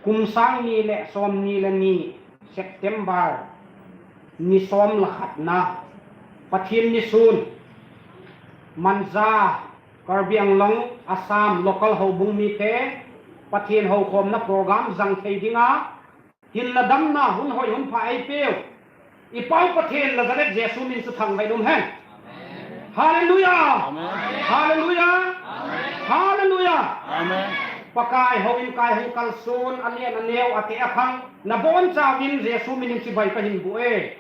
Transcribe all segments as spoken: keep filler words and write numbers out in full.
Kum sang ni le som ni le ni September ni som le khat na Pathen ni sun Manja Karbi Anglong Assam local houbung mite Pathen houkhomna program jang thei dinga hinna damna hun hoi hun pha eipeu i Pau Pathen Nazareth Jesu min chu thangvah in um hen. Hallelujah. Amen. Hallelujah. Amen. Hallelujah. Amen. Pakai houin kai hung kalson, alen aneo, ate akhang, nabonchauvin Jesu min in chibai kahin bu e.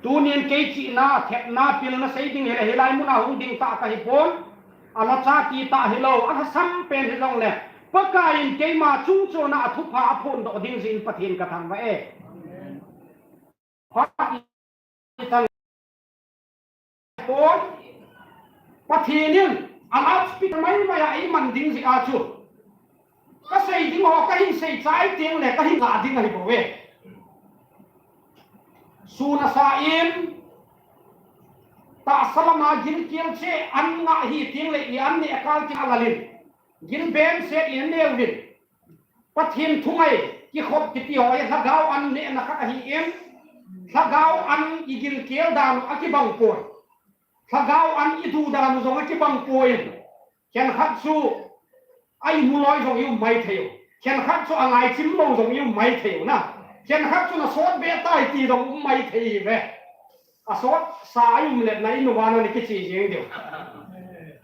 Tunin kei chihna, thepna, pilna sei ding hile hilai muna hung ding tah kahipon. Alhacha ti tah hilou, alhasam pen hijongle Pakai in keima chungchona athupha aphondoh ding jeh in Pathen kathangvah e. Pathen in a loudspeaker maimai a eiman ding jeh a chu kasei ding ho kahin sei chai tengle kahin ngah ding ahibouve. Sun asa in tahsa lama gilkel cheh an ngah hi tengle i an neh kal kit a lal in gil bemset in neuvin. Pathen thungai kikhop kiti ho hi lhagao an nehna khat ahin, lhagao an i gilkel dan u akibang poi. Lhagao an i duh dan u jong akibang poi. Khenkhat chu a imu loi jong i um maithei u. Khenkhat chu angai chim lou jong i um maithei u na. Khenkhat chu nasot be tai ti jong um maithei ve. Asot sa a i um le na i nu vana na kiche jeng diu.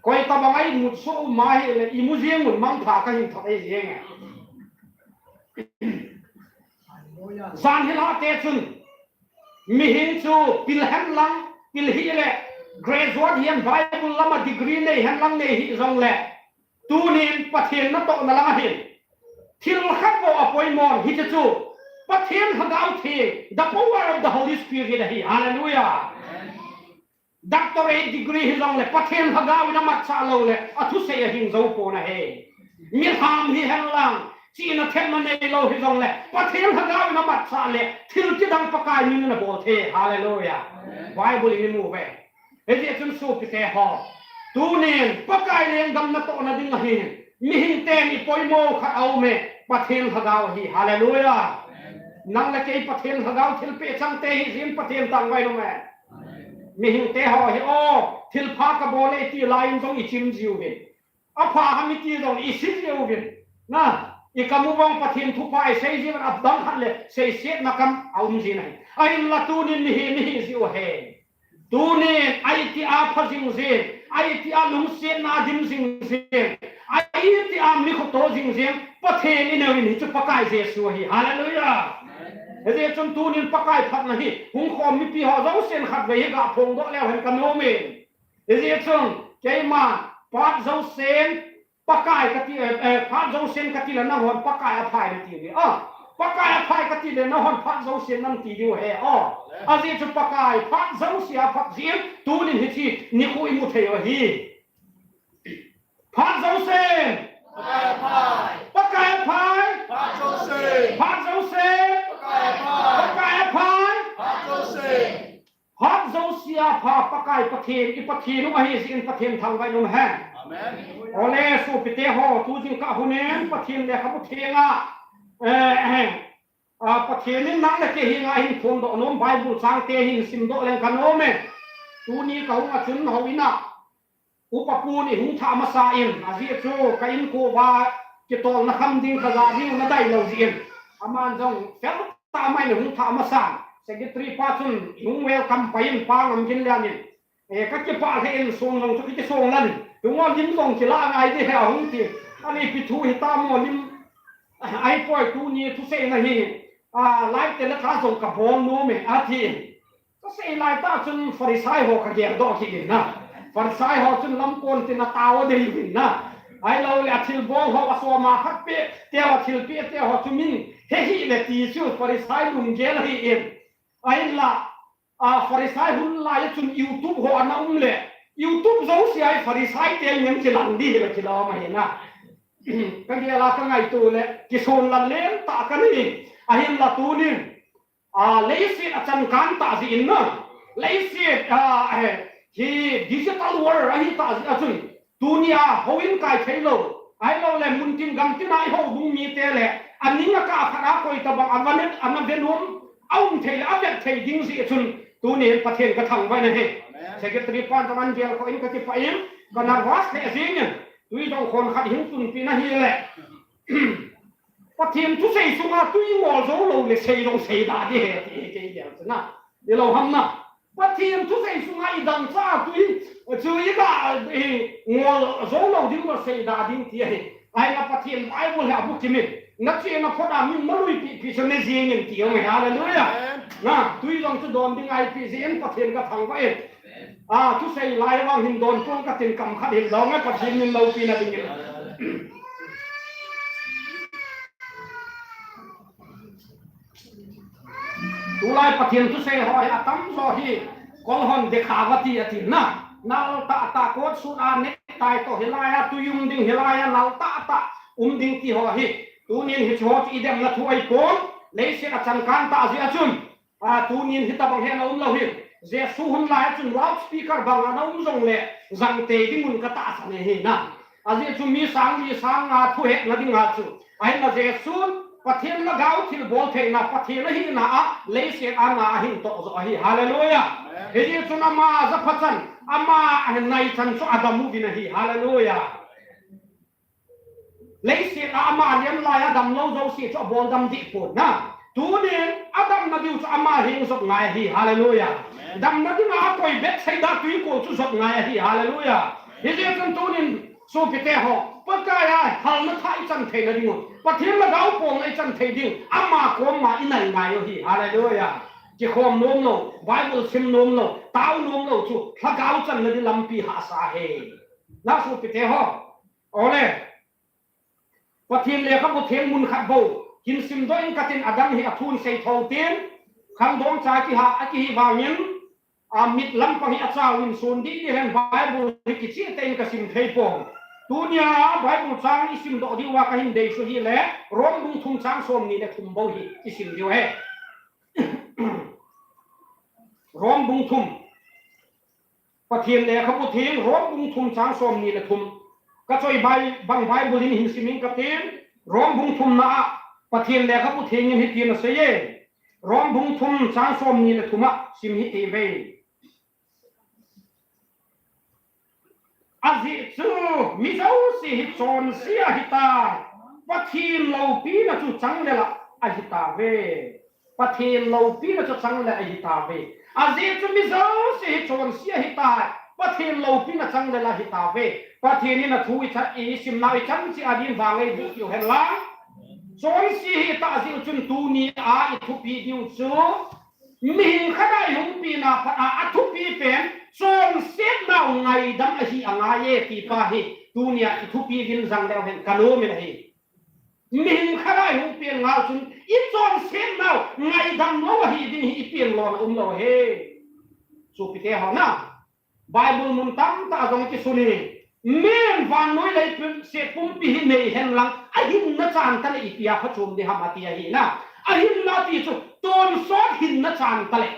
Koi tabang a i mutsoh um ahile i mu jeng un mangpha kahin thot ahi jeng e. Jan hilhah te chun mihem chu pil hen lang, pil hih le graduate hihen Bible lama degree nei hen lang nei hih jongle tunin Pathen natohna lang ahin thil khat bou apoimon, hiche chu Pathen Lhagao Theng, the power of the Holy Spirit ahi. Hallelujah. Doctorate degree hijongle Pathen Lhagao in amatchah loule athusei ahing jou pon ahi. Milham hihen lang, chihna thepna neilou hijongle Pathen Lhagao in amatchah le thil kidang Pakai min in abol thei. Hallelujah. Bible in imu uve. Hijeh chun sopite ho, tunin Pakai lenggam natohna ding ahin mihing ten i poimo khat aume, Pathen Lhagao ahi. Hallelujah. Nang le kei Pathen Lhagao thilpeh changte hijeh in Pathen thangvah in um e. Mihingte ho hi, o, thilpha kabol e ti lai in jong i chim jiuvin. Apha ham iti jong i sei jiuvin. Na, i kam u vang Pathen thupha i sei jiuvin, adang khat le seisetna kam aum jin ahi. Ahinla tunin mihem ihi jiu ahi. Tunin a itia pha jing jeng, a itia lungsetna adim jing jeng, a itia mi khoto jing jeng, Pathen i neuvin hichu Pakai Jesu ahi. Hallelujah. Hijeh chun tunin Pakai phatna hi hung khom mipi ho jousen khatvei hi ga phongdoh leu hen kanom e. Hijeh chun keima phat jousen Pakai kati, eh, eh, phat jousen kati le nanghon Pakai aphai nati uve. Ah, Pakai aphai kati le nanghon phat jousen nati diu ahi. Oh, ajeh chu Pakai phat jouse aphat jeh in tunin hiche nikho imu thei u ahi. Phat jousen. Pakai aphai. Pakai aphai. Phat jousen. Phat jousen. Pakai aphai. Pakai aphai. Phat jousen. Phat jouse apha Pakai Pathen, i Pathen u ahi jeh in Pathen thangvah in um hen. Amen. Ole sopite ho, tu jingkah hunin Pathen lekhabu thenga, eh, eh, a, Pathen in nang le kei henga ahin phondoh nom Bible changte hin simdoh leng kanom e. Tuni kahung a chun houin a Upa pun ihung thah masa in, ajeh chu ka inko uva kitolna kham ding kaja diu nadei lou jeh in. Aman jong fel tah a aman ihung thah masan. Secretary pa chun ihung welcome pai in, Pa Ngamginlian in. Eh, kakipah lheh in song jong chu kakisong lal in. Tunga lim jong kila ngai ding ahi ahung ti. Ani pi thu hita mo lim. Ahipoi tuni thuseina hi. A, lai te le tha jong kabol nom e, ati. Kasei lai tah chun Pharisai ho kageldoh kit in na. Pharisai ho chun lamkon tin atao dei uvin na. Ahilouleh athilbol ho asoma khat peh, teu athilpeh teu ho chu min he hih le ti chu Pharisai lunggel ahi in. Ahinla, a, Pharisai hun lai a chun YouTube ho ana um le, YouTube jouse a Pharisai te min kilang ding hi le kilam ahi na. Kagel a kangaito le, kisonlal len tah kahi. Ahinla tunin. A, leiset achangkang tah jeh in na. Leiset, a, eh, hi digital world ahi tah jeh a chun. Tunia houin kai theilou. Ahilou le, mun tin gam tin a i houbung mite le, a ning a kah khat a koi tabang a va vet, a na ve nom, a um thei le, a vet thei ding jeh chun, tuni hin Pathen ka thangvah in ahi. Amen. Secretary pan taman vel ko in ka kipah in, ka nervous le jing in, tui jong khon khat hin tunpi na hi le. Pathen thusei sunga tui ngol jou lou le sei jong sei da ding ahi, ti kei dia chu na. Ni lou ham na. Pathen thusei sunga i dangchah tui, chu i ga, i ngol jou lou ding lou sei da ding ti ahi. Ahinla Pathen Bible hi a bukim in. Na chena phot a min na lui pi pi chu ne jing in ti ahi. Hallelujah. Amen. Na, tui jong chu don ding a i pi jing in Pathen ka thangvah in. A, thusei lai vang hin don pong ka tin kam khat hin dong e Pathen min loupina ding in. Tulai Pathen thusei ho hi atamjo hi, kol hon dikhava ti ati na. Nal tah tah coat suit a necktie toh hilai a tui um ding hilai a nal tah tah um ding ti ho hi. Tunin hiche ho chu i demna thu ahipon, leiset a changkang tah jeh a chun. A, tunin hitabang hi ana um lou hin. Jesu hun lai a chun loudspeaker bang ana um jongle, jang tei ding un ka tahsan e hi na. Ajeh chu mi sang li sang nga thu hetna dinga chu. Ahinla Jesun, Pathen lhagao thilbol theina, Pathen ahina a, leiset a na ahin toh jo ahi. Hallelujah. Amen. Hijeh chun ama japhachan, ama nai chan chu adam uvin ahi. Hallelujah. Leiset a ama liam lai a damlou jouse chu abol dam deh pon na. Tunin, adamna diu chu ama heng jot ngai ahi. Hallelujah. Amen. Damna dinga akoi Bethsaida twikol chu jot ngai ahi. Hallelujah. Hijeh chun tunin, sopite ho, Pakai a halna thah i chan theina ding u, Pathen lhagao polna i chan thei ding, ama koma i nai ngai u ahi. Hallelujah. Kikhom nom lou, Bible sim nom lou, tao nom lou chu, lhagao channa ding lampi hahsa ahi. Na sopite ho. Ole. Pathen lekhabu theng mun khat bou hin simdoh in katin, adang hi athun sei thou tin, khangdong cha kiha, akihi vangin, a mit lampang hi achauvin sun dih dih hen Bible hi kicheh tah in kasim thei pon. Tunia Bible chang i simdoh diuva kahin deisah hile, Rom bung thum chang somni le thum bou hi i sim diu ahi. Rom bung thum. Pathen lekhabu theng, Rom bung thum chang somni le thum. Ka choi bai-, bang Bible in hin sim ing katin, Rom bung thum na a, Pathen lekhabu theng in hitin asei e. Rom bung thum chang somni le thum a sim hiti ve. Ajeh chu mi jouse hi chonse ahitai. Pathen loupina chu chang le la ahitauve. Pathen loupina chu chang le ahitauve. Ajeh chu mi jouse hi chonse ahitai. Pathen loupina chang le la ahitauve. Pathen in athu i cha-, i simnau i chan cheh a din vang ei buh diu hen lang. Chonse hita jeh chun tunia i thupi diu chu Mihem khat a i hung pen a pat a, athupi pen, chonsetnau ngaidam ahi angai e, ti pa hi, tunia i thupi din jang leu hen ka nom in ahi. Mihem khat a i hung pen ngal chun, i chonsetnau ngaidam lou ahi ding hi i pen lona um lou ahi. Sopite ho na. Bible mun tamtah a jong kisun in, min vannoi leiset pumpi hi nei hen lang, ahinna chan tah le ipi a phachom ding ham ati ahi na. Ahinna ti chu, tonsot hinna chan tah le.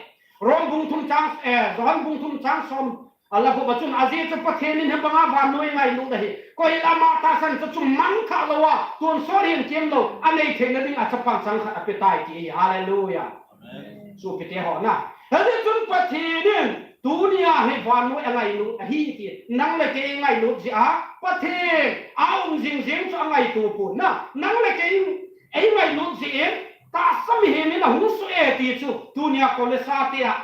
Rom bung thum chang, eh, Johan bung thum chang som, a la bou a chun, ajeh chu Pathen in hibanga vannoi angailut ahi. Koi ama tahsan chu chu mangthah lou a, tonsot hin kem lou, anei theina ding a chapang chang khat ape tai ti ahi. Hallelujah. Amen. Sopite ho na. Hijeh chun Pathen in, tunia hi vannoi angailut ahi ti. Nang le kei ngailut jeh a, Pathen a um jing jing chu angaito pon na. Nang le kei ei ngailut jeh in, tahsa mihem in ahung soh e ti chu, tunia Kolosate a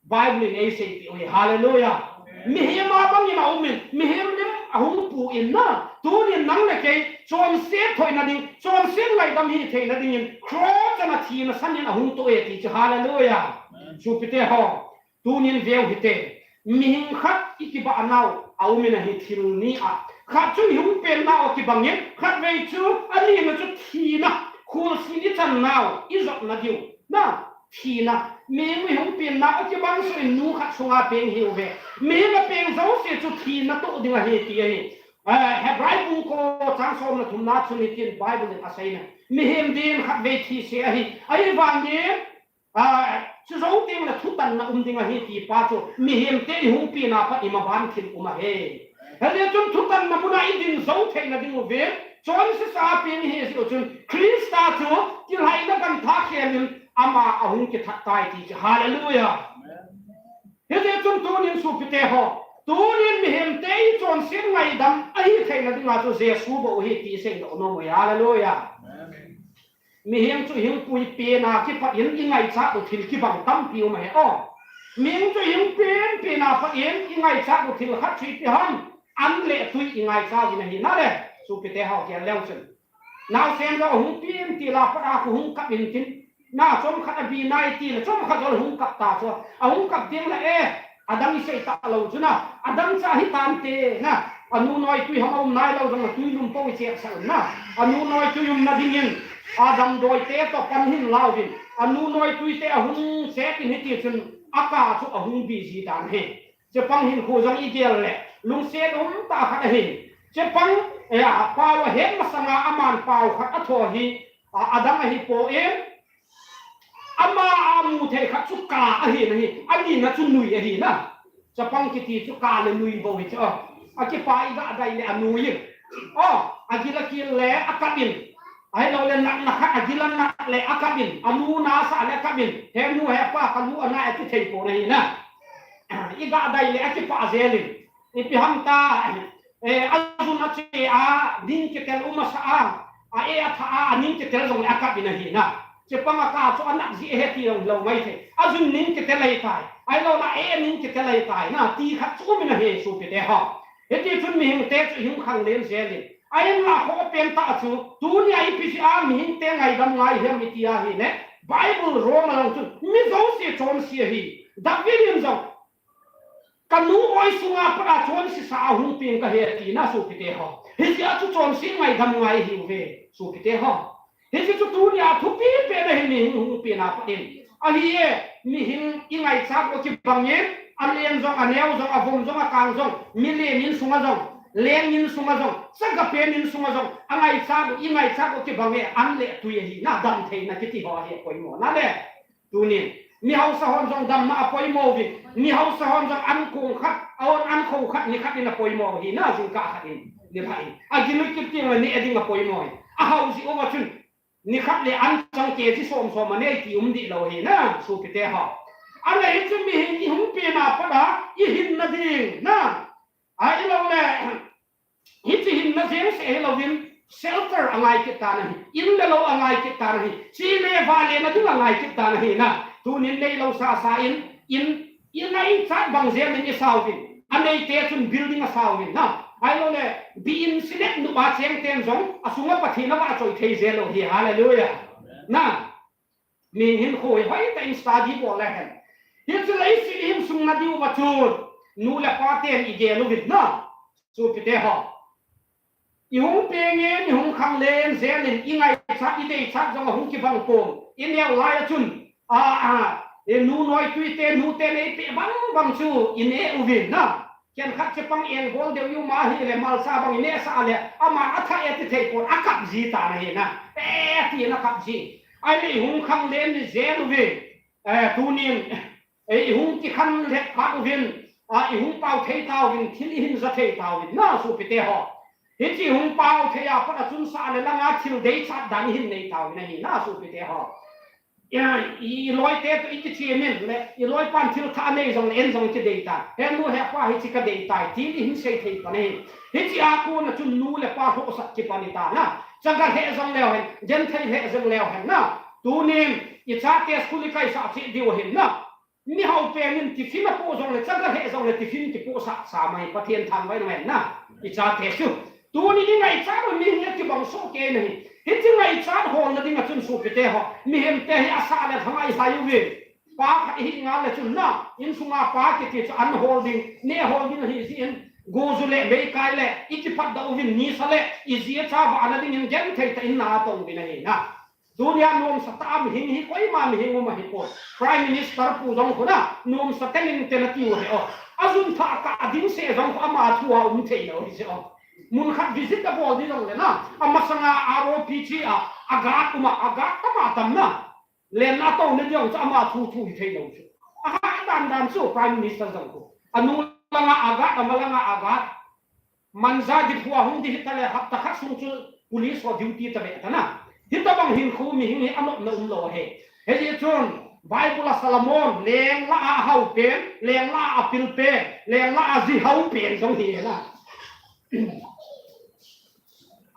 Bible in eiseipeh u ahi. Hallelujah. Mihem a bang in aum in, mihem lim ahung pu in na. Tunin nang le kei, chonset thoina ding, chonset ngaidam hi theina dingin, cross a na thina san in ahung toh e ti chu. Hallelujah. Sopite ho. Tunin veu hite, mihem khat i kibah nau aum in ahi thil ni a. Khat chun i hung pen nau akibang in, khatvei chu ani na chu thina, khulsin i chan nau i jotna diu. Na, thina, mihem i hung pen nau akibang chu in nu khat sunga peng hi uve. Mihem a peng jouse chu thina toh ding ahi ti ahi. Eh, Hebrai bung ko chang som le thum na chun hitin Bible in asei na. Mihem din khatvei thi se ahi. Ahivangin A, chu jou teng le thutanna um ding ahi ti pa chu, mihemte i hung pen a pat i maban thil um ahi. Hijeh chun thutanna mun a i ding jou theina ding u ve, Chonse sa pen hi si chun Christa chu kilhaina gantha khelin ama ahung kithat tai ti chu. Hallelujah. Hiti chun tunin sopite ho, tunin mihemte i chonset ngaidam ahi theina dinga chu Jesu bou hi ti seidoh nom u hi. Hallelujah. Mihem chu hingpui pena kipat in i ngaichat u thil kibang tampi um ahi o. Mihem chu hing pen pena pat in i ngaichat u thil khat chu ipi ham, an le tui i ngaichat u ahi nale. Sopite ho, gel leu chun naosen jong ahung pen tila pat a khu hung kap intin. Na chomkhat abi nai tile chomkhat jong hung kap ta chu. Ahung kap ding le e, adang i sei talou chu na. Adang cha hitante na. Anu noi tui hong um nailou jong a tui lum pou i chep sah na. Anu noi tui umna dingin adamdoite toh pan hin lauvin. Anu noi tuite ahung set in hiti chun aka chu ahung bi ji tan ahi. Chepang hinkho jong i gel le lungset um tah khat ahi. Chepang, eh, pao ahet masanga aman pao khat atho hi, a, adang ahipoi. Ama amu thei khat chu ka ahi nahi, anina chu nui ahi na. Chapang kiti chu ka le nui bou hi chu. Akipa i ga dai le anui. O, agil akil le akap in. Ahilou le natna khat agil anat le akap in. Anu na sah le akap in. He nu he pa ka lu anai ati thei pon ahi na. I ga dai le akipa jel in. Ipi ham ta, eh, ajun ache a, ning kitel um asa a, a e atha a, aning kitel jong le akap in ahi na. Chepang aka chu anat ji ahi ti jong lou mai thei. Ajun ning kitel ahi tai. Ahilou le a e ning kitel ahi tai na, ti khat chu um in ahi sopite ho. Hiti chun mihemte chu hung khanglen jel in. Ahinla khopen tah chu, tunia ipi jeh a mihemte ngaidam ngai ham iti ahile, Bible Roma lang chun, mi jouse chonse ahi. David in jong, ka nu oi sunga pat a chonse sa ahung pen kahi ati na sopite ho. Hijeh a chu chonse ngaidam ngai ahiuve sopite ho. Hiche chu tunia thupi pen ahi, mihem hung pen a pat in. Ahi e, mihem i ngaichat u kibang in, alen jong, aneo jong, avom jong, akang jong, milen in sunga jong, leng in sunga jong, chaga pen in sunga jong, angaichat u, i ngaichat u kibang e, an le tui ahi na, damtheina kiti ho ahi apoimo nale. Tunin, mi haosa hon jong damna apoimo uvin, mi haosa hon jong an kong khat, a on an kho khat, ni khat in apoimo u ahi na, jingkah khat in, nilhah in. Agil kit teng le neh ding apoimo u ahi. Ahao jeh uva chun, ni khat le an chang kg som som anei ti um dih lou ahi na, sopite ho. Ahile hichu mihem i hung pen a pat a, i hinna ding na. Ahilou le, Hiche hinna jeng seh hilouvin, shelter angai kit tan ahi, in le lou angai kit tan ahi, che le va lena ding angai kit tan ahi na. Tunin neilou sasa in, in, i ngaichat bang jeng in i sauvin, aneite chun building asauvin na. Ahilou le, bi in silet nupa cheng ten jong, asunga Pathen avahchoi thei jel u ahi, hallelujah. Na, Mi hinkho hi hoitah in study bol le hen. Hichu leiset hi insung na diuva chun, nu le pa ten i gel uvin na. Sopite ho. I hung peng in, i hung khanglen jel in, i ngaichat, i deichat jong ahung kibang pon. I neo lai a chun, a, a, i nu noi tui te, nu te nei pe bang bang chu, i ne uvin na. Khenkhat chepang engbol deu i um ahile, malcha bang i nehsah le, ama atha e ti thei pon, akap ji tan ahi na. E, ti na kap ji. Ahile i hung khanglen jel uvin, eh, tunin, eh, i hung kikhanlet phat uvin, a, i hung pao thei tauvin, thil i hin ja thei tauvin, na sopite ho. Hiche hung pao thei a pat a chun sah le langa thil deichat dan i hin nei tauvin ahi, na sopite ho. Ya, i, i loite toh i kichem in le, i loipan thil thah anei jong le, en jong kidei tai. He nu, he pa, hiche kadei tai, tin i hin sei thei pan ahi. Hiche a kona chun nu le pa lhohsah kipan i ta na. Chaga lheh jong leu hen, genthei lheh jong leu hen na. Tunin, i chate school i kaisah cheh diu ahin na. Mihao pen in tiffin apoh jong le, chaga lheh jong le, tiffin kipohsah sa mai, Pathen thangvah in ngai na. I chate chu. Tunin i ngaichat u mihem hi kibang soh kei in ahi. Hiche ngaichat holna dinga chun sopite ho, mihemte hi asah le lhangai hai uvin. Pa khat i hi ngal le chun na, insunga pa kiti chu an hol ding, neh hol ding ahi jeh in, go ju le, meikai le, i kipatdoh uvin, nisa le, i ji i cha vahna dingin genthei tah in na atong uvin ahi na. Tunia nomsa tah a mihing hi koima mihing um ahi pon. Prime Minister pu jong khu na, nomsa tah in te na tiu ahi o. Ajun thah kah ding seh jong khu ama thu a um thei lou ahi jeh o. Mun khat visit abol ding jong le na, amasanga R O P G a, a guard um a, a guard tam a tam na. Len a to na ding chu ama thu thu hi thei lou chu. Aha dan dan chu Prime Minister jong khu. Anu langa a guard, ama langa a guard. Manja di phua hung di hita le hapta khat sung chu Police ho duty ta ve ta na. Hitabang hinkho mihing hi anopna umlou ahi. Hijeh chun Bible a Solomon lengla a hau pen, lengla a pil pen, lengla a ji hau pen jong hi na.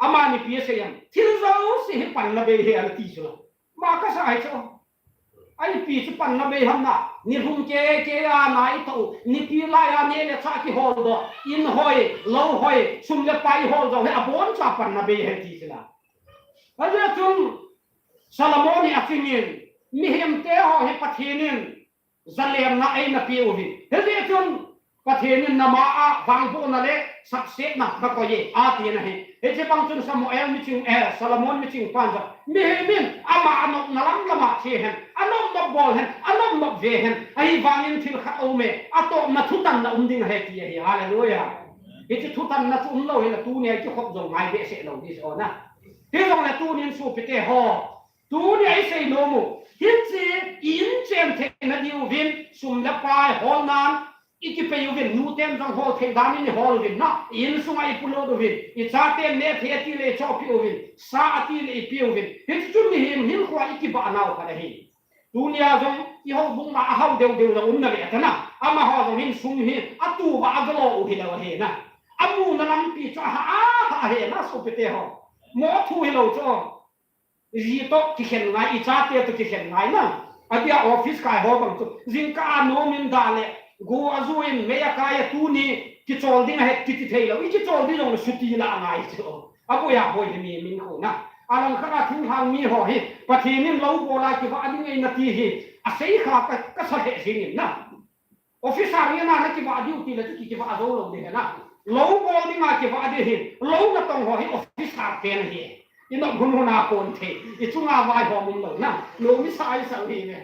Amani pi asei em, thil jouse hi panna bei ahi ati chu la. Ma kasa ahi chu. Ipi chu panna bei ham na, nilhum kei kei a na ito, nipi lai a neh le chah kihol doh, in hoi, lou hoi, sum le pai hol doh, hi aboncha panna bei ahi ti chu la. Hijeh chun Solomon hi achingin, mihemte ho hi Pathen in zalemna eina pe uvin. Hijeh chun Pathen in nama a vangbohna le sapsetna kakoi e, ati na hi. Hiche bang chun Samuel miching, eh, Solomon miching pan jong, mihem in ama anopna lam lama che hen, anop nop bol hen, anop nop ve hen, ahivangin thil khat aum e, atopna thutanna um ding ahi ti ahi. Hallelujah. Hiche thutanna chu umlou hile tunia ikikhop jong ngai behseh lou ding chu na. Hijongle tunin sopite ho, tunia isei nom u, hiche i inchen theina diuvin, sum le pai holnan, ikipei uvin, nuten jong hol thei danin ihol uvin na, insunga ipulut uvin, ichaten neh thei ati le ichohpeh uvin, sa ati le ipeh uvin, hichu mihem hinkhoa ikibah nau khat ahi. Tunia jong ihoubung ma ahao deu deu jong umna ve ta na, amaho jong insung hi atuva agalo u hilou ahi na. Amuna lampi chu aha aha ahi na sopite ho. Mo thu hilou chu. Ji toh kikhen ngai, ichate toh kikhen ngai na. Adia office kai ho bang chu. Jingkah a nom in da le, go ajuin, mei akai a tuni kichol ding ahi kiti thei lou. Ikichol ding jongle chuti la ngai chu. Aboi aboi hi mi min khu na. Alangkhat a thinglhang mi ho hi Pathen in lou bol a kivah ding ahi nati hi asei kha ka, kasa lheh jingin na. Officer ngen a nakivah diu tile chu ki, kivah jou lou ding ahi na. Lou bol dinga kivah ding ahi. Lou natong ho hi officer pen ahi. Inop hun hun a kon thei. Ichunga vaihom umlou na. Lou mi sa isa u hi ne.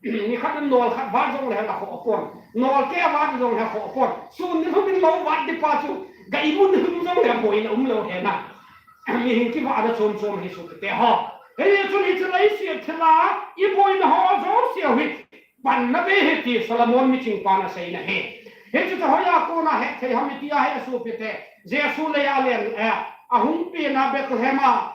Nikhat in nol khat vat jongle nakhoh pon. Nol keh vat jongle nakhoh pon. Sun nilhum in lou vat ding pa chu, ga imu nilhum jongle boina umlou ahi na. Mihing kivahna chom chom hi sopite ho. Hichun hiche leiset thila iboina ho jouse u hi panna bei ahi ti Solomon miching pan aseina ahi. Hichu chu hoiya kona hethei ham iti ahile sopite, Jesu leiya alen, eh, ahung pena Bethlehem a,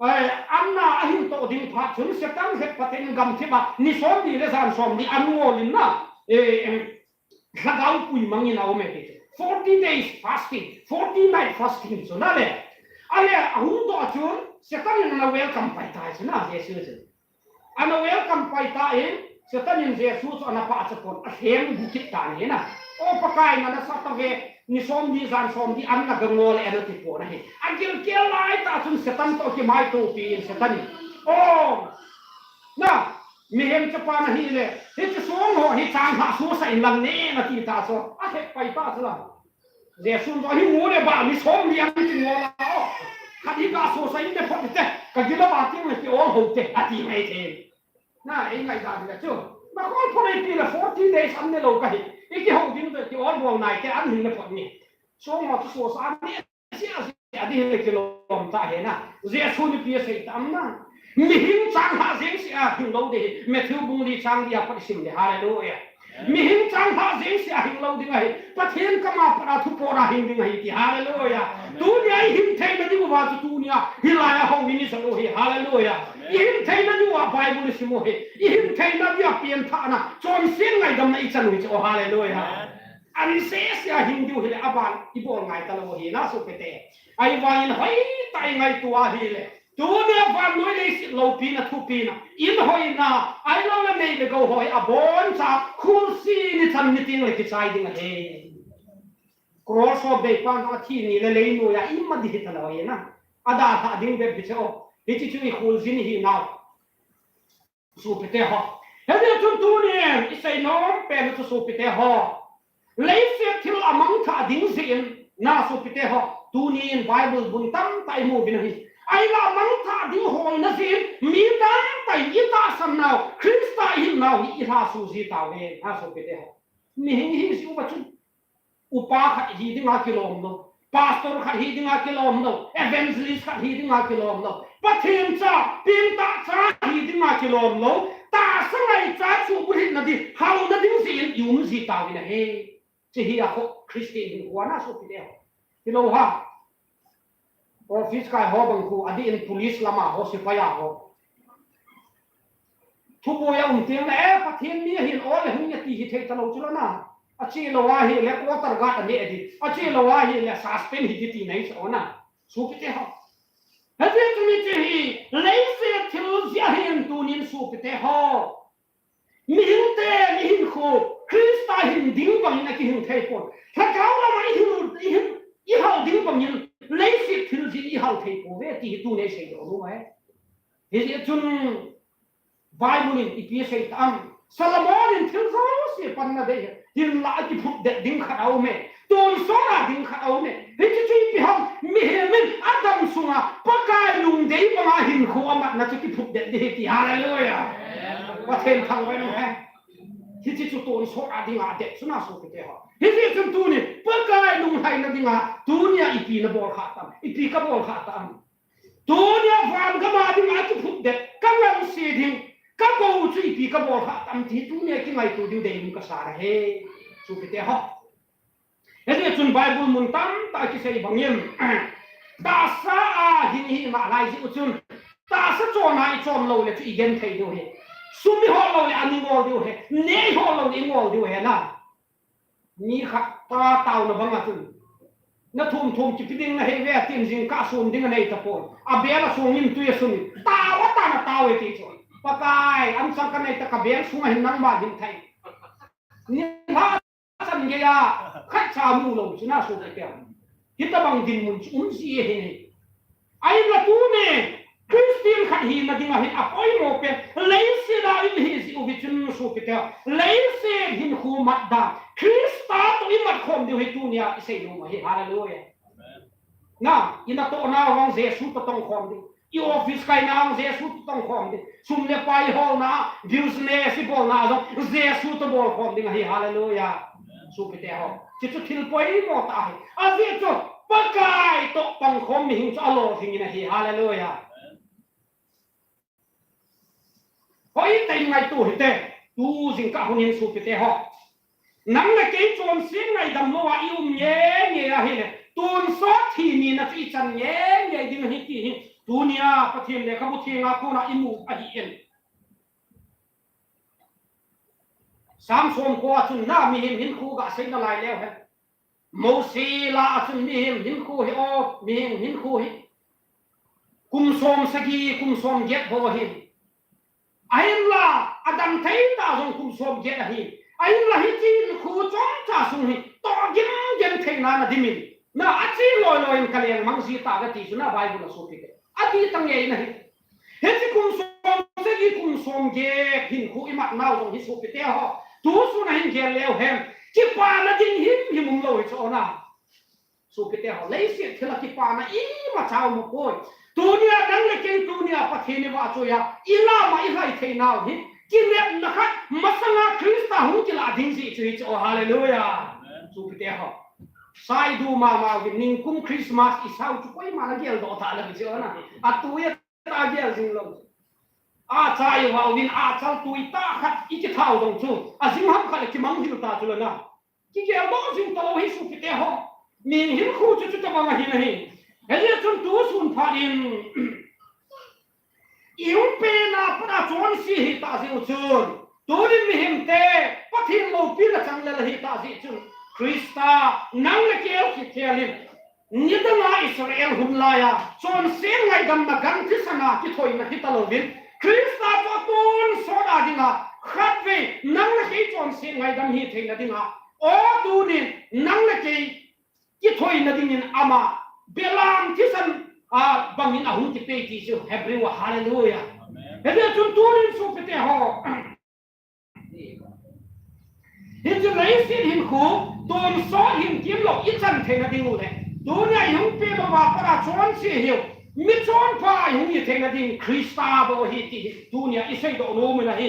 eh, anna ahung toh ding phat chun Satan hetphat in gamthip a ni somni le jan somni angol in na, eh, em, lhagao pui mangin aume ti chu. Forty days fasting, forty night fasting chu na le. Ale ahung toh a chun Satan in ana welcome pai tai chu na Jesu chu. Ana welcome pai tan, Satan in Jesu chu ana pachat pon, alhem bu kit tan ahi na. O Pakai, na nasatah ve, ni somni jan somni anna gangol e ana ti pon ahi. Agilkel lai tah chun Satan toh kimaitopi in Satan in, o, na, mihem chapa nahi le, hiche song ho hi changlhah sosa in lang ne nati ta chu. Ahet pai ta chu la. Jesu in jong hi mu le ba ni somni an ti ngol a o. Khat hi ga sosa in le phot te, ka gilou a ti nge ti ol ho te, ati mai te. Na, ei ngaidam le chu. Na khol phot ei ti le forty days an ne lou ka hi. Ikihou ding te ti ol bol nai te an hin le phot ni. Song ho chu sosa an ne sia sia di le kilom ta he na. Jesu in ipi asei tam na. Mihing changlhah jeng seh a hing lou ding ahi. Matthew bung li chang li a pat sim le. Hallelujah. Mihing changlhah jeng seh a hing lou ding ahi. Pathen kama pat a thu pot a hing ding ahi ti. Hallelujah. Tunia ihin theina diuva chu tunia hilai a houin isan u hi. Hallelujah. Ihin theina diuva Bible isim u hi. Ihin theina dia pianthahna, chonset ngaidamna ichan u hi chu. Oh, hallelujah. An seh seh a hing diu hile aban ibol ngai talou ahi na sopite. Ahivangin hoitah a ingaito a hile, tunia vannoi leiset loupina, thupina, in hoina, ahilouleh nei le gou ho hi aboncha khulsi ni chan ni teng le kichai ding ahi. Cross ho bei pan athi ni le leinoi a ima di hitalou ahi na. Adalhah ding bep hi chu o. Hiche chu ikholjin hi nau. Sopite ho. Hijeh chun tunin isei nom pen chu sopite ho, leiset thil amangthah ding jeh in na sopite ho, tunin Bible bung tamtah imu uvin ahi. Ahinla amangthah ding holna jeh in mi tamtah in itahsan nau, Christa ihin nau hi ilhasuh ji tauve na sopite ho. Mihing hi ji uva chun upa khat hi dinga kilom lou, pastor khat hi dinga kilom lou, evangelist khat hi dinga kilom lou, Pathen cha, pengtah cha hi dinga kilom lou, tahsa ngaicha chu bulhitna ding, haona ding jeh in ium ji tauvin ahi. Hiche hi akhoh Christian hinkho a na sopite ho. Hilou ham. Office kai ho bang khu, adeh in police lama ho, sepai a ho. Thuboi a um teng le, eh, Pathen mi ahin, o le hung ati hithei talou chu lana. Ache lou ahile quarter guard aneh ding. Ache lou ahile suspend hiding ti nei chu na. Sopite ho. Hijeh chun hiche hi, leiset thil jeh ahin tunin sopite ho. Mihingte, mihinkho, Christa hin ding bangin akihing thei pon. Lhagao lama ihil, ihil, ihal ding bangin, leiset thil jeh in ihal thei pouve, ti hi tunia isei doh nom ahi. Hijeh chun, Bible in ipi asei tam. Solomon in thil jouse panna dei, hinla akiphutdet ding khat aume. Tonsot a ding khat aume. Hiche chu ipi ham, mihem in adam sunga Pakai lungdei banga hinkho amatna chu kiphutdet ding ahi ti. Hallelujah. Pathen thangvah in um hen. Hiche chu tonsot a dinga adet chu na sopite ho. Hijeh chun tuni, Pakai lunglhaina dinga, tunia ipi nabol kha tam, ipi kabol kha tam. Tunia van gam a dinga kiphutdet, kangansea ding, kakou chu ipi kabol kha tam ti, tunia kingaito diu deium kasa ahi. Sopite ho. Hijeh chun Bible mun tamtah a kisei bangin, tahsa a hing ihi nalai jeh u chun, tahsa chon a ichon lou le chu igenthei diu ahi. Sum ihol lou le an ingol diu ahi. Neh ihol lou le ingol diu ahi na. Mi khat pa taona banga chun, nathum thum kipe ding nahiuve tin jingkah sun ding anei tapon. Abel asung in tui asun in. Tao atan atao e ti chu. Pakai, anchang kanei ta, kabel sunga hin nangma ding thei. Nilhah chan geiya khatcha mu lou chu na sopite ho. Hitabang dinmun chu um ji ahi. Ahinla tuni, Christian khat hina dinga hin apoimo pen, leiset a ihi jeh uva chun sopite ho. Leiset hinkho mat dan, Christa toh imat khom diu hi tunia isei nom ahi. Hallelujah. Na, inatoh nau vang Jesu toh tong khom ding. I office kaina vang Jesu toh tong khom ding. Sum le pai holna, business ibolna jong Jesu toh bol khom ding ahi. Hallelujah. Sopite ho. Hichu thil poimo tah ahi. Ajeh chu Pakai toh pang khom mihing chu alolhing in ahi. Hallelujah. Hoitah in ngaito hite, tu jingkah hunin sopite ho. Nang le kei chonset ngaidam louva i um nge nge ahile, tonsot thi nina chu i chan nge nge ding ahi ti hi, tunia Pathen lekhabu thenga kona i mu ahi in. Sam som ko a chun na mihem hinkho gasei nalai leu hen. Mosi la a chun mihem hinkho hi o, mihem hinkho hi. Kum som sagi, kum som get bou ahi. Ahinla, adang thei tah jong kum som get ahi. Ahinla hiche hinkho chomcha sung hi, toh gim gim theina na dimin. Na achi loi loi in kaleng mang ji ta ga ti chu na Bible a sopite. Ati tang ngei na hi. Hiche kum som sagi kum som get hinkho imat nau jong hi sopite ho. Tu sun a hin gel leu hen. Kipana ding himhim um lou hi chu na. Sopite ho. Leiset thil a kipana imacha um poi. Tunia nang le kei tunia Pathen i vahchoi a. I lam a i lhai thei nau hi. Kinepna khat masanga Christa hung kilah ding jeh chu hi chu. Hallelujah. Sopite ho. Saidu mama uvin ningkum Christmas i sau chu koima na gel doh ta le chu na. Atu ya ta gel jing lou. Acha i vah uvin achal tui tah khat i kithau jong chu. Ajing ham khat le kimang hil ta chu le na. Kigel doh jing talou hi sopite ho. Mi hinkho chu chutabang ahi nahi. Hijeh chun tu sun phat in. I hung pen a pat a chonse hi tah jeh u chun. Tunin mihemte, Pathen loupina chang lel ahi tah jeh chun. Christa, nang le kei u kithel in. Nidang a Israel hun lai a, chonset ngaidamna gan thisan a kithoina hi talouvin. Christa toh tonsot a dinga, khatvei, nang le kei chonset ngaidam hi theina dinga. O tunin, nang le kei, kithoina dingin ama belam thisan a bangin ahung kipei ti chu Hebrew a, hallelujah. Amen. Hijeh chun tunin sopite ho. Hiche leiset hinkho, tonsot hin kimlou i chan theina ding u le. Tunia i hung pen uva pat a chonse hiu. Michonpha i hung hi theina ding Christa bou ahi ti hi. Tunia i seidoh nom u ahi.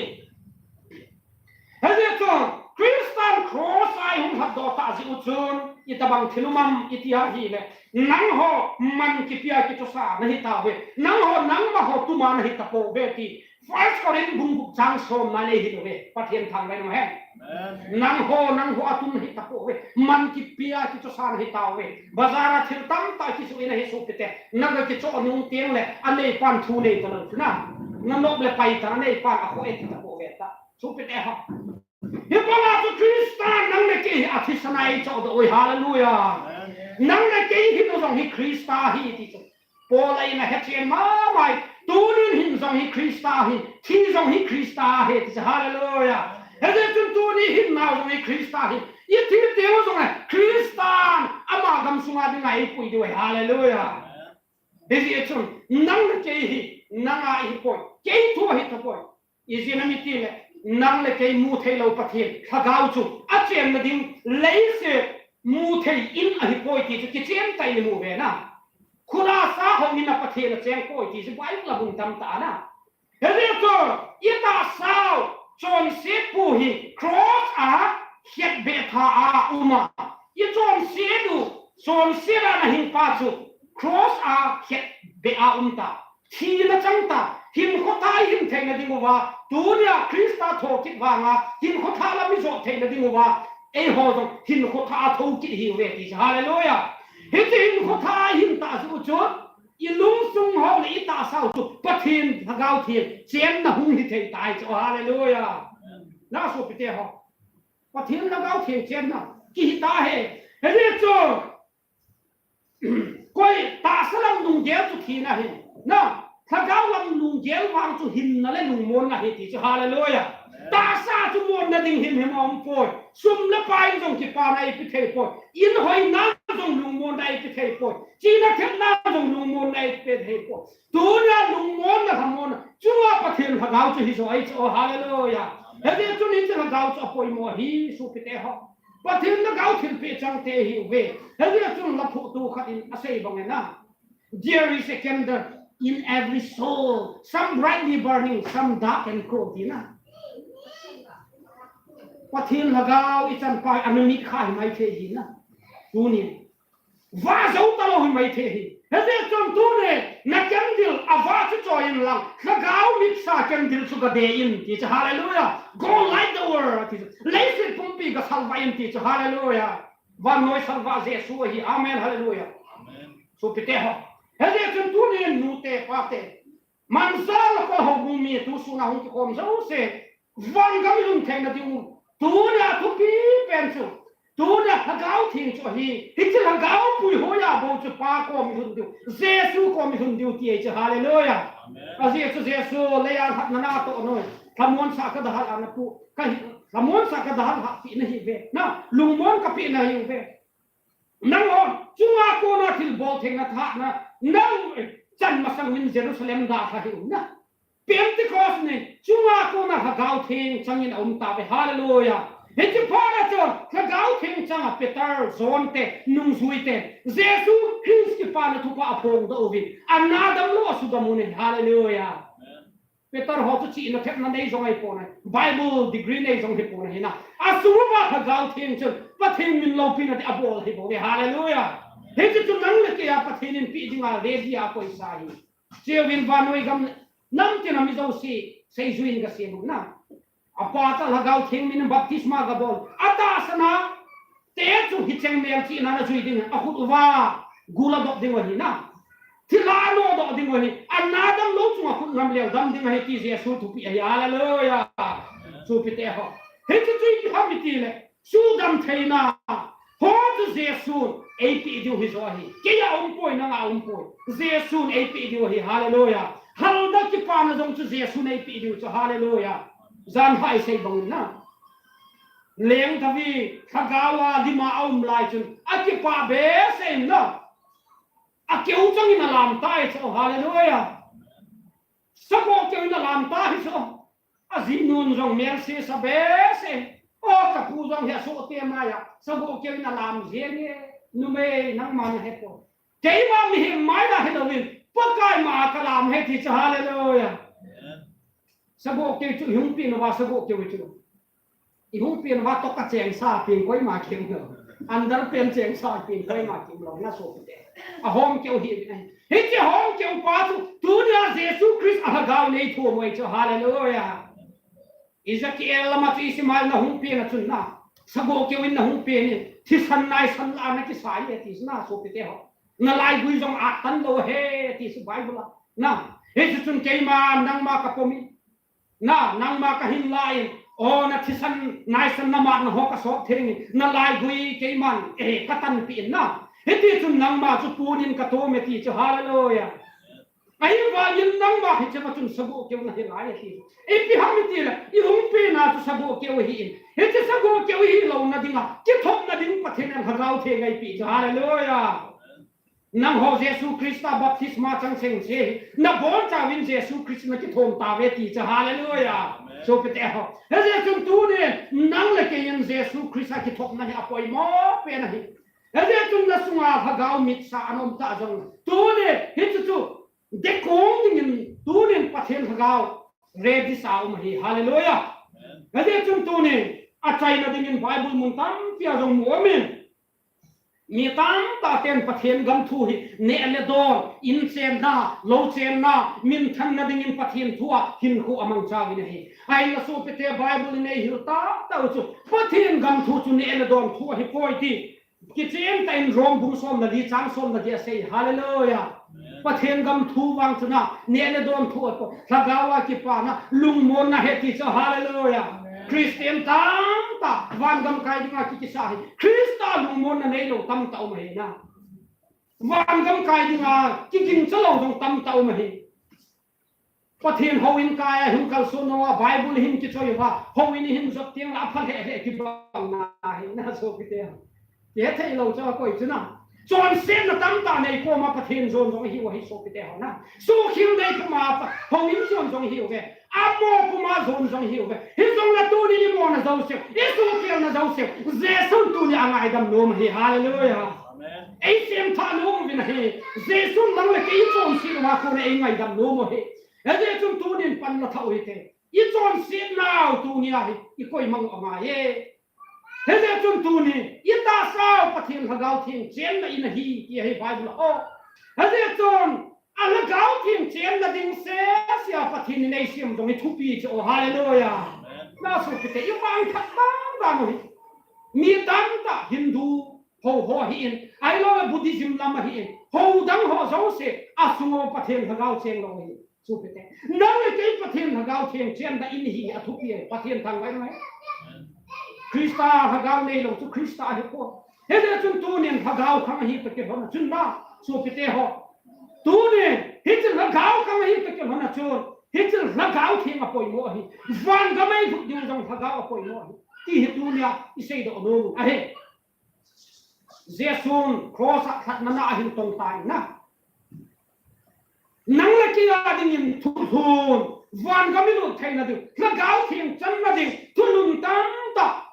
Hijeh chun, Christian cross a ihung lhatdoh tah jeh u chun, itobang thil um am iti ahile, nangho man kipia kichosa nahi tauve. Nangho, nangma ho tuma nahi tapouve ti. First Corinth bung gup chang somna le hin uve. Pathen thangvah in um hen. Amen. Nangho, nangho a tuma nahi tapouve. Man kipia kichosa nahi tauve. Bazar a thil tamtah kijoh in ahi sopite. Naga kichoh nung teng le, aneipan thu nei talou chu na. Nanop le pai ta, aneipan akhoh e ti tapouve ta. Sopite ho. Hibanga chu Christa nang le kei hi athisan a eichohdoh uve, hallelujah. Amen. Nang le kei hin u jong hi Christa ahi ti chu. Paul in ahechen mama e, tunin hin jong hi Christa ahi, thi jong hi Christa ahi ti chu, hallelujah. Hijeh chun tuni hin nau jong hi Christa ahi, ithi teu jong le Christan ama gamsunga dinga eipui diu ahi, hallelujah. Hijeh chun nang le kei hi, nanga ihi poi, kei thu ahi tapoi. Ijeh inem itile, nang le kei mu theilou Pathen Lhagao chu achenna ding leiset mu thei in ahipoi ti chu kichen tah in imu uve na. Khut a sa hong in a Pathen acheng poi ti chu Bible a bung tamtah a na. Hijeh chun itahsa u chonset pu hi cross a khetbeh tha a um a. Ichonset u, chonset a nahin pa chu cross a khetbeh a um ta. Thina chang ta, hinkho thah ihin theina diuva, tunia Christa thokit vanga, hinkho thah lam ijot theina diuva, eiho jong hinkho thah a thokit ihiuve ti chu, hallelujah. Hiche hinkho thah a ihin tah jeh u chu, ilungsung ho le itahsa u chu, Pathen Lhagao Theng chenna hung hithei tai chu, hallelujah. Na sopite ho. Pathen Lhagao Theng chenna, kihi ta ahi. Hijeh chun, koi tahsa lam lunggel chu thina ahi. Na, Lhagao lam lunggel vang chu hinna le lungmonna ahi ti chu, hallelujah. Tahsa chu monna ding himhim aumpoi. Sum le pai in jong kipana eipe thei poi. In hoina jong lungmonna eipe thei poi. Chena thepna jong lungmonna eipe thei poi. Tunia lungmonna, lhamonna chunga Pathen Lhagao chu hijo ahi chu, hallelujah. Hijeh chun hiche Lhagao chu apoimo ahi sopite ho. Pathen Lhagao thilpeh chang te ihiuve. Hijeh chun laphuhtu khat in asei bang in a, there is a candle in every soul, some brightly burning, some dark and cold, ti na. Pathen Lhagao ichan pa ana mit kha hi maithei hi na. Tuni. Vah jou talou hi maithei hi. Hijeh chun tuni, na candle a vah chu choi in lang, Lhagao mitsa candle chu gade in ti chu, hallelujah. Go light the world ti chu. Leiset pumpi gasalvah in ti chu, hallelujah. Vannoi salvah Jesu ahi. Amen, hallelujah. Amen. Sopite ho. Hijeh chun tuni nute pate, Manjal a kol houbung mi tu sunga hung kikhom jouse, van gam ilhun theina diu. Tunia thupi pen chu, tunia Lhagao Theng chu ahi. Hiche Lhagao puihoi a bou chu Pa kom ilhun diu, Jesu kom ilhun diu ti ahi chu, hallelujah. Amen. Ajeh chu Jesu, leiya lhatna natoh noi. Lhamon sa kadalhah a napu, kahi, lhamon sa kadalhah pi nahiuve. Na, lungmon kape nahiuve. Nangho, chunga kona thilbol theina thahna, nang, eh, chan masang in Jerusalem dalha hiu na. Pentecost ni, chunga kona Lhagao Theng changin aum tauve, hallelujah. Hiche phat a chun, Lhagao Theng changa Peter, John te, nungjui te, Jesu Christ kipana thupha aphongdoh uvin, ana damlou asudam u ahi, hallelujah. Amen. Peter ho chu chihna thepna nei jong ahipon ahi. Bible degree nei jong hipon ahi na. Asung uva Lhagao Theng chun Pathen min loupina ding abol ahibouve. Hallelujah. Hiche chu nang le kei a Pathen in peh dinga ready a akoisa ahi. Chuin vannoi gam namtin a mi jouse seijui in gasem u na. Apa cha Lhagao Theng min baptisma gabol. Atahsan a te chu hicheng melchihna a jui ding, akhut uva gul adoh diu ahi na. Thilha anodoh diu ahi. Ana damlou chunga khut ngam leu dam ding ahi ti Jesu thupeh ahi. Hallelujah. Sopite ho. Hichu chu ipi ham itile, sudam theina ho chu Jesun eipeh diu hijo ahi. Kei a umpoi, nang a umpoi. Jesun eipeh diu ahi. Hallelujah. Halda kipana jong chu Jesun eipeh diu chu. Hallelujah. Jan hai sei bang na. Leng David, Lhagao a lim a aum lai chun, akipah behseh in na. Akeu changin alam tai chu, hallelujah. Sagoh keu in alam tai chu. Ajinun jong melse sa behseh. O, kapu jong hi asohte maiya. Sagoh keu in alam jenge. Numei nangman hepoi. Keima mihem maina hilouvin, Pakai ma a kalam ahi ti chu, hallelujah. Amen. Sagoh keu chu ihung peh uva, sagoh keu chu. I hung pen uva toka chengsa pen koima kium lou. Underpant chengsa pen koima kium lou, na sopite. Ahom keu hi, hiche hom keu pa chu, tunia Jesu Christ a lhagao nei thum u ahi chu, hallelujah. Ezekiel lama chu isim a na hung pen a chun na, sagoh keu in na hung pen in, thisan naisan lah a na kisai e ti chu na sopite ho. Na laigui jong atan lou ahi ti chu Bible a. Na, hichu chun keima nangma ka pom in. Na, nangma ka hin la in, o, na thisan naisan na matna ho ka sop theng in, na laigui keiman, eh, ka tanpeh in na. Hiti chun nangma chu pun in ka tum e ti chu, hallelujah. Ahivangin nangma hiche ma chun sagoh keu na hi lai ahi. Ipi ham itile, i hung pen a chu sagoh keu ahi in. Hiche sagoh keu hi louna dinga, kithopna ding Pathen in Lhagao Theng eipeh chu, hallelujah. Nangho Jesu Christa baptisma chang seng che hi, na bonchauvin Jesu Christ na kithom tauve ti chu, hallelujah. Amen. Sopite ho. Hijeh chun tunin, nang le kei in Jesu Christa kithopna hi apoimo pen ahi. Hijeh chun na sunga Lhagao mitsa ana um ta jong. Tunin, hichu chu, dekong dingin, tunin Pathen Lhagao, ready sa um ahi. Hallelujah. Amen. Hijeh chun tunin, achaina dingin Bible mun tampi a jong mu um in. Mi tamtah ten Pathen gam thu hi neh le don, in chenna, lou chenna, minthanna dingin Pathen thu a hinkho amangchauvin ahi. Ahinla sopite Bible in eihil tahtah u chu, Pathen gam thu chu neh le don thu ahipoi ti. Kichen tah in Rom bung som le li chang som le li a asei, hallelujah. Pathen gam thu vang chu na, neh le don thu ahi poi. Lhagao a kipana, lungmonna ahi ti chu, hallelujah. Amen. Christian tamtah, van gam kai dinga ki, kisa hi. Christa lungmonna neilou tamtah um ahi na. Van gam kai dinga, kigingcha lou jong tamtah um ahi. Pathen houin kai a hin kalson uva, Bible hin kichoi uva, houin hin jot teng le apha lheh lheh kibang na ahi na sopite. Kihethei lou chu akoi chu na. Chonsetna tamtah nei koma Pathen jon jong ahiu ahi sopite ho na. Sukhil nei koma pa, houin jon jong ahiuve. Amo koma jon jong ahiuve. Hijongle tuni i mona jouseu, i sukhelna jouseu, Jesun tuni a ngaidam nom ahi. Hallelujah. Amen. Ei semthah nom uvin ahi. Jesun nang le kei i chonset uva kona ei ngaidam nom u ahi. Hijeh chun tunin pan la thah u hite. I chonsetnau tunia hi, i koimang u angai e. Hijeh chun tuni, i tahsau Pathen Lhagao Theng chenna in ahi, ti ahi Bible a. O. Hijeh chun, a Lhagao Theng chenna ding sese a Pathen in eisem jong hi thupi chu, o, hallelujah. Amen. Na sopite, i vangphat bang bang u hi. Mi tamtah Hindu ho ho hi in, ahilou le Buddhism lam a hi in, ho dang ho jouse, asung uva Pathen Lhagao cheng lou hi. Sopite. Nang le kei Pathen Lhagao Theng chenna in hi athupi e, Pathen thangvah in ngai. Christa Lhagao neilou chu Christa ahipoi. Hijeh chun tunin Lhagao khang ahi toh kilhon a chun na, sopite ho. Tunin, hiche Lhagao khang ahi toh kilhon a chun, hiche Lhagao Theng apoimo ahi. Van gam eilut diu jong Lhagao apoimo ahi. Ti hi tunia i seidoh nom u ahi. Jesun cross a lhatna na ahin tong tai na. Nang le kei a dingin thulhun, van gam ilut theina ding, Lhagao Theng channa ding, thulhun tamtah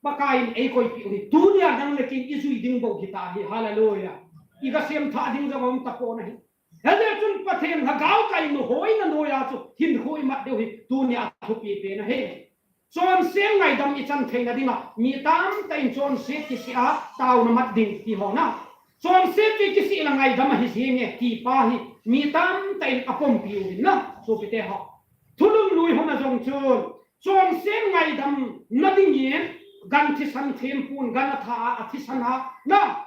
Pakaiyin eikoipeh u hi. Tunia nang le kei i jui ding bou hita hi, hallelujah. I gasemthah ding jong aum tapon ahi. Hijeh chun Pathen Lhagao kai nu hoina noiya chu hinkho i mat diu hi, tunia athupi pen ahi. Chonset ngaidam i chan theina dinga, mi tamtah in chonset kisih a taona mat ding ti ho na. Chonset chu kisih le ngaidam ahi jenge ti pa hi, mi tamtah in apompi uvin na, sopite ho. Thulhun lui hon a jong chun, chonset ngaidamna dingin, gan thisan thempun, gan atha a, athisan a, na,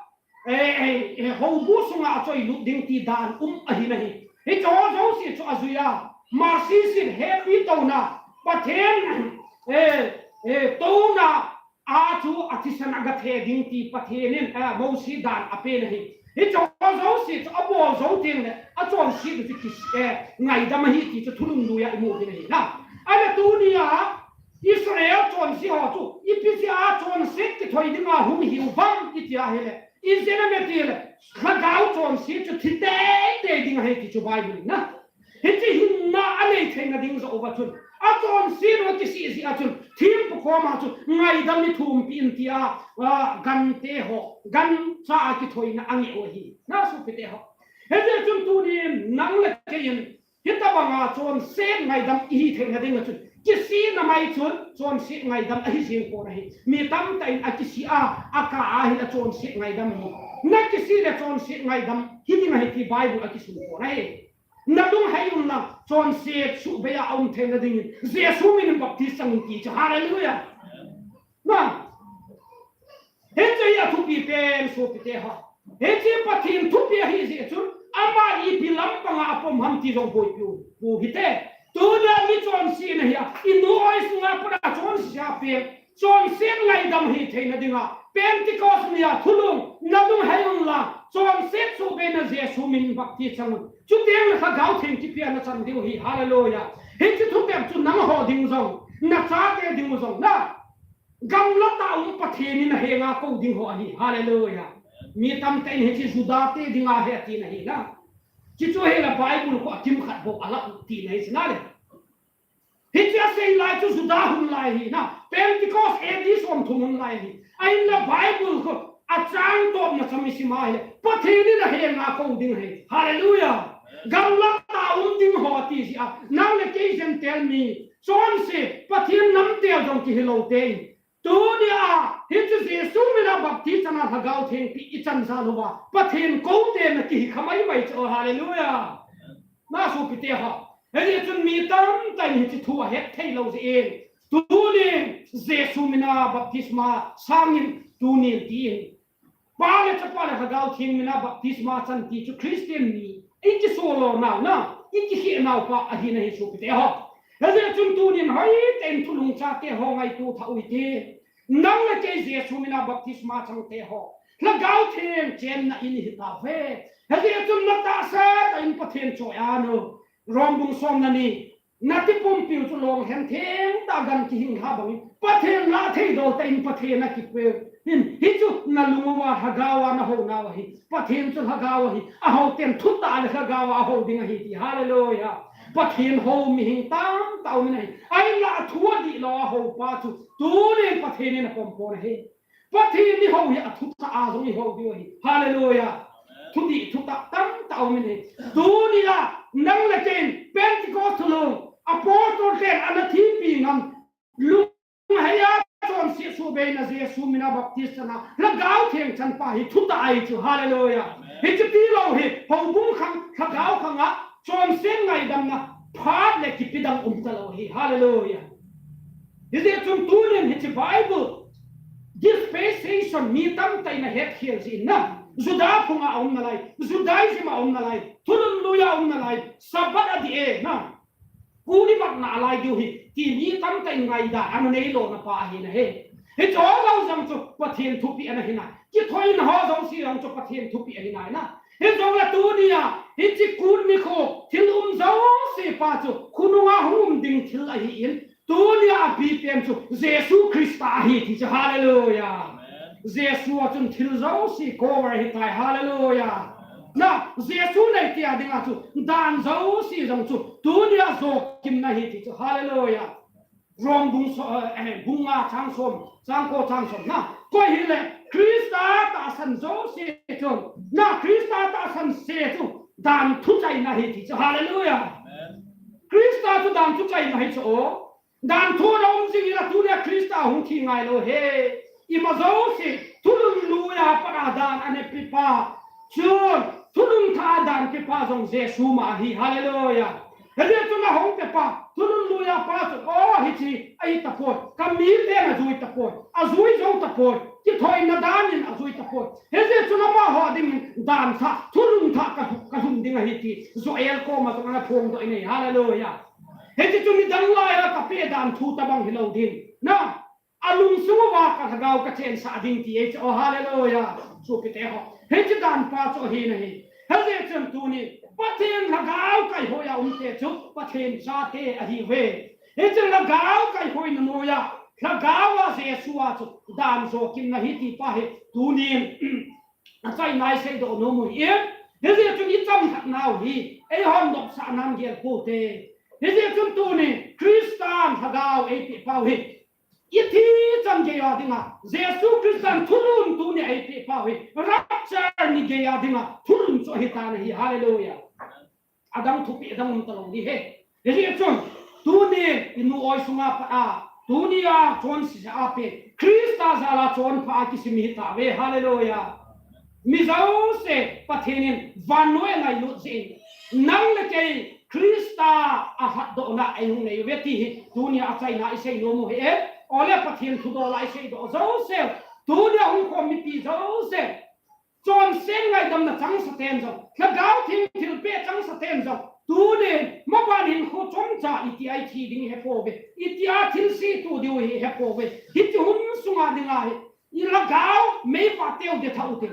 eh, eh, eh, houbu sunga achoilut ding ti dan um ahi nahi. Hiche ho jouse chu ajui a, mercy seat, hepina touna, Pathen, eh, eh, touna, a chu athisan a gathe ding ti Pathen in, eh, Mosi dan apen ahi. Hiche ho jouse chu abol jou teng le, achonset u chu kis-, eh, ngaidam ahi ti chu thulhun lui a imu uvin ahi na. Ahile tunia, Israel chonse ho chu, ipi jeh a chonset kithoi dinga hung hiu vang iti ahile, ijeh inem itile, Lhagao chonset chu thi teitei ding ahi ti chu Bible in na. Hiche hinna anei theina ding joh uva chun, achonset u kisih jeh a chun, thempu koma chu ngaidam ithumpi in tia, a, gante ho, gancha a kithoina angeh u ahi. Na sopite ho. Hijeh chun tunin nang le kei in, Hitabanga chonset ngaidam ihi theina dinga chun, kisihna mai chun chonset ngaidam ahi jing pon ahi. Mi tamtah in akisih a, akah a hin achonset ngaidam ahi. Nakisih le chonset ngaidam hiding ahi ti Bible akisun pon ahi. Nalunghei unlang, chonset suhbei a aum theina dingin Jesu min in baptize chang un ti chu. Hallelujah. Na. Hiche hi athupi pen sopite ho. Hiche Pathen thupi ahi jeh chun, ama ipi lampanga apom ham ti jong boipiu pu hite. Tunia mi chonsetna hi a, inu oi sunga pat a chonse a pen, chonset ngaidam hi theina dinga, Pentecost nia thulung, nalunghei unlang, chonset suhbeina Jesu min baptize chang un. Chuteng le Lhagao Theng kipia nachan diu ahi. Hallelujah. Hiche thutep chu nangho ding jong, nachate ding u jong na. Gamla tah a um Pathen in ahenga kou ding ho ahi. Hallelujah. Mi tamtah in hiche Juda te dinga ahi ati nahi na. Hichu ahile Bible khu akimkhat bou alah u ti nahi sina le. Hiche asei lai chu Juda hun lai ahi na. Pentecost A D somthum hun lai ahi. Ahinla Bible khu achang topna cham isim a ahile Pathen in ahenga kou ding ahi. Hallelujah. Gamla tah a um ding ho ati jeh a. Nang le kei Gentile mi. Chonse, Pathen namtel jong kihi lou te in. Tunia, hiche Jesu mina baptize chana Lhagao Theng pi ichan jal uva, Pathen kou te na kihi kha maimai chu, hallelujah. Na sopite ho. Hijeh chun mi tamtah in hiche thu ahet thei lou jeh in. Tunin, Jesu mina baptisma sangin, tunin tin. Pa le Chapa le Lhagao Theng mina baptisma chan ti chu Christian mi, ikisolo nau na, ikikheh nau pa ahi nahi sopite ho. Hijeh chun tunin hoitah in thulung chate ho ngaito tha u hite. Nang le kei Jesu mina baptisma chang te ho. Lhagao Theng chenna in ihi tauve. Hijeh chun natahsa tah in Pathen choi a nu. Rom bung som le ni. Nati pumpiu chu longhen thengtah gan kihing lha bangin, Pathen lah thei dol tah in Pathen akipeu. Hin, hichu nalung uva Lhagao a nahou nau ahi. Pathen chu Lhagao ahi. Ahou ten thutah le Lhagao a ahou ding ahi ti. Hallelujah. Pathen hou mihing tamtah um in ahi. Ahinla athu adih lou ahou pa chu tunin Pathen in apom pon ahi. Pathen ihou hi athutah a jong ihou diu ahi. Hallelujah. Thudih thutah tamtah um in ahi. Tunia, nang le kei in Pentecost thulung, apostle ten ana thipi ngam, lunghei a chonset suhbeina Jesu mina baptize chana, Lhagao Theng chan pa hi thutah ahi chu. Hallelujah. Hiche tilou hi, houbung khang, Lhagao khang a, chonset ngaidamna, phat le kipe dang um talou ahi. Hallelujah. Hijeh chun tunin hiche Bible dispensation mi tamtah in ahet khel jeh in na. Juda phung a um nalai, Judaism a um nalai, thulhun lui a um nalai, Sabbath adih e na. Kuli mat nalai diu ahi, ti mi tamtah in ngaida ana neilou na pa ahi nahi. Hiche ho jong chu Pathen thupeh ana hi na. Kithoina ho jouse jong chu Pathen thupeh ahi nai na. Hijongle tunia, hiche kut nikho, thil um jouse pa chu, khonunga hung um ding thil ahin, tunia apipen chu, Jesu Christa ahi ti chu, hallelujah. Amen. Jesu a chun thil jouse cover ahitai, hallelujah. Na, Jesu neite a dinga chu, dan jouse jong chu, tunia jokimna ahi ti chu, hallelujah. Rom bung so, eh, bung nga chang som, chang ko chang som na. Koi hile, Christa tahsan jouse chun. Na Christa tahsan se chu dan thuchaina ahi ti chu. Hallelujah. Amen. Christa chu dan thuchaina ahi chu. Dan thu na um jing ila tunia Christa hung thi ngai lou ahi. Ima jouse, thulhun lui a pat a dan ana pepa. Chun, thulhun thah a dan pepa jong Jesu ma ahi. Hallelujah. Hijeh chun ahung pepa, thulhun lui a pa chun, o, hiche, ahi tapoi, ka miten ajui tapoi, ajui jou tapoi, kithoina dan in ajui tapoi. Hijeh chun amaho dingin dan thah, thulhun thah ka, ka lhun ding ahi ti, Joel koma jong ana phongdoh in ahi. Hallelujah. Hiche chu nidang lai a kapeh dan thu tabang hilou ding. Na, alungsung uva ka lhagao ka chensah ding ti ahi chu, oh, hallelujah. Sopite ho. Hiche dan pa chu ahi nahi. Hijeh chun tuni, Pathen lhagao kaihoi a umte chu, Pathen chate ahiuve. Hiche lhagao kaihoina noiya, lhagao a Jesu a chu, dan jokimna ahi ti pa hi, tunin, achaina iseidoh nom u ahi. Hijeh chun ichamlhat nau hi, eihon dopsah nan gel poute. Hijeh chun tuni, Christan lhagao eipeh pau hi, ithi chan geiya dinga, Jesu Christan thulhun tuni eipeh pau hi, rapture ni geiya dinga, thulhun chu ahitan ahi, hallelujah. adang thupi adang um talou ding ahi. Hijeh chun, tuni i nu oi sunga pat a, tunia chonse a pen Christa jal'a chonpha a kisim ihi tauve. Hallelujah. Mi jouse Pathen in vannoi a angailut jeh in, nang le kei Christa a lhatdohna eihung nei uve ti hi tunia achaina isei nom u ahi. Ole Pathen thudoh la isei doh jouse, tunia hung khom mipi jouse, chonse ngaidamna changsa ten jong, Lhagao Theng thilpeh changsa ten jong, tuni maban hinkho chomcha itia ithi ding hepouve, itia thilse tou diu hi hepouve. Hiche hun sunga dinga hi i lhagao mei vah teu dethah ute,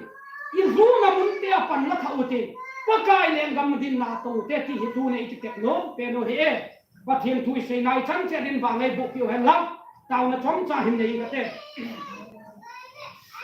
i lhunna munte a panla thah ute, Pakai lenggam dinna tong ute ti hi tuni i kitep nom pen u ahi. Pathen thu isei nai chan che din vang ei bohpiu hen lang, taona chomcha hin nei inge te.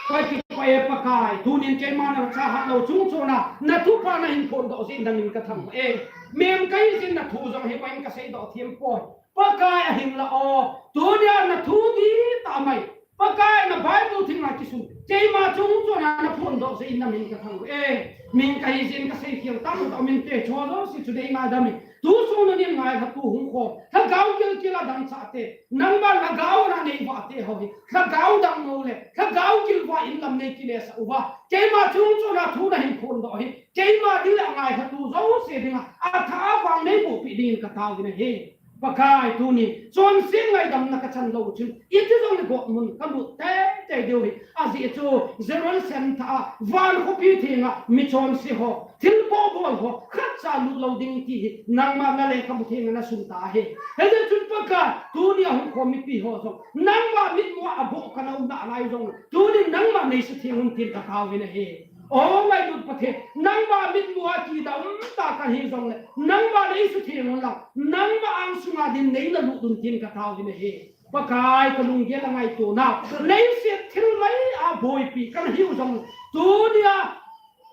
Koi kikoi e Pakai, tunin keima nachahat lou chungchona, na thupha nahin phondoh jeh in namin kathang uve. Mem kahi jeh in na thu jong himai in kasei doh thim poi. Pakai ahinla o, tunia na thu dihtah mai, Pakai na Bible theng a kisun, keima chungchona na phondoh jeh in namin kathang uve. Mem kahi jeh in kasei khel tam tah um inte, chua jouse chu dei ngaidam in. Tusung namin ngailhatu hung khom, Lhagao gilkel a dangchah te, nangma Lhagao na nei vah te ho hi, Lhagao dang ngou le Lhagao gilvah in lam nei kilesah uva, keima chungchona thu nahin phondoh hi, keima ding le angailhatu jouse dinga athah a vang nei bohpi dingin katao in ahi. Pakai, tuni chonse ngaidamna kachan lou chun, iti jong le gotmun kalut teitei diu ahi. Ajeh chu Jerusalem thah a, van khopi thenga mi chonse ho, thil bohbol ho khatcha lut lou ding ti hi nangma na lekhabu thenga nasun ta ahi. Hijeh chun Pakai, tunia hung khom mipi ho jong, nangma mitmu a aboh kana um nalai jong, tunin nangma neisutheng un tin katao in ahi. O ngailut Pathen, nangma mitmu a kidam tah kahi jongle, nangma neisutheng un lang, nangma angsunga din neina lut un tin katao in ahi. Pakai, kalunggel a ngaitona, leiset thil mai a boipi kana hiu jong, tunia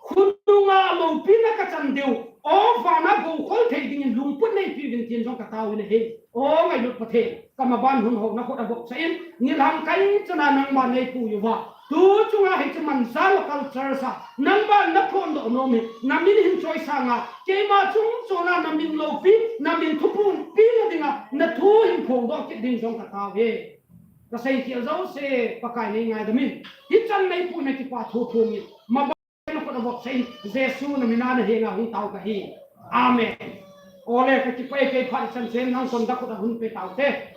khonunga loupina kachan diu, o vana goukhol thei dingin lungput neipiuvin tin jong katao in ahi. O ngailut Pathen, kamaban hun ho nakhut a vopsah in, nilhang kai chana nangman neipui uva, tu chunga hiche Manjalo Culture sa nangman naphondoh nom in, namin hin choisanga, keima chungchona namin loupi, namin thupumpi na dinga nathu hin phongdoh kit ding jong katao e. Kasei khel jouse Pakai neingaidam in, hichan neipuina kipa thu thum in, maban nakhut a vopsah in, Jesu namin a nahenga hung tao kahi. Amen. Ole, kakipah e, kei phat chan chen nang kon nakhut a hun pe taute.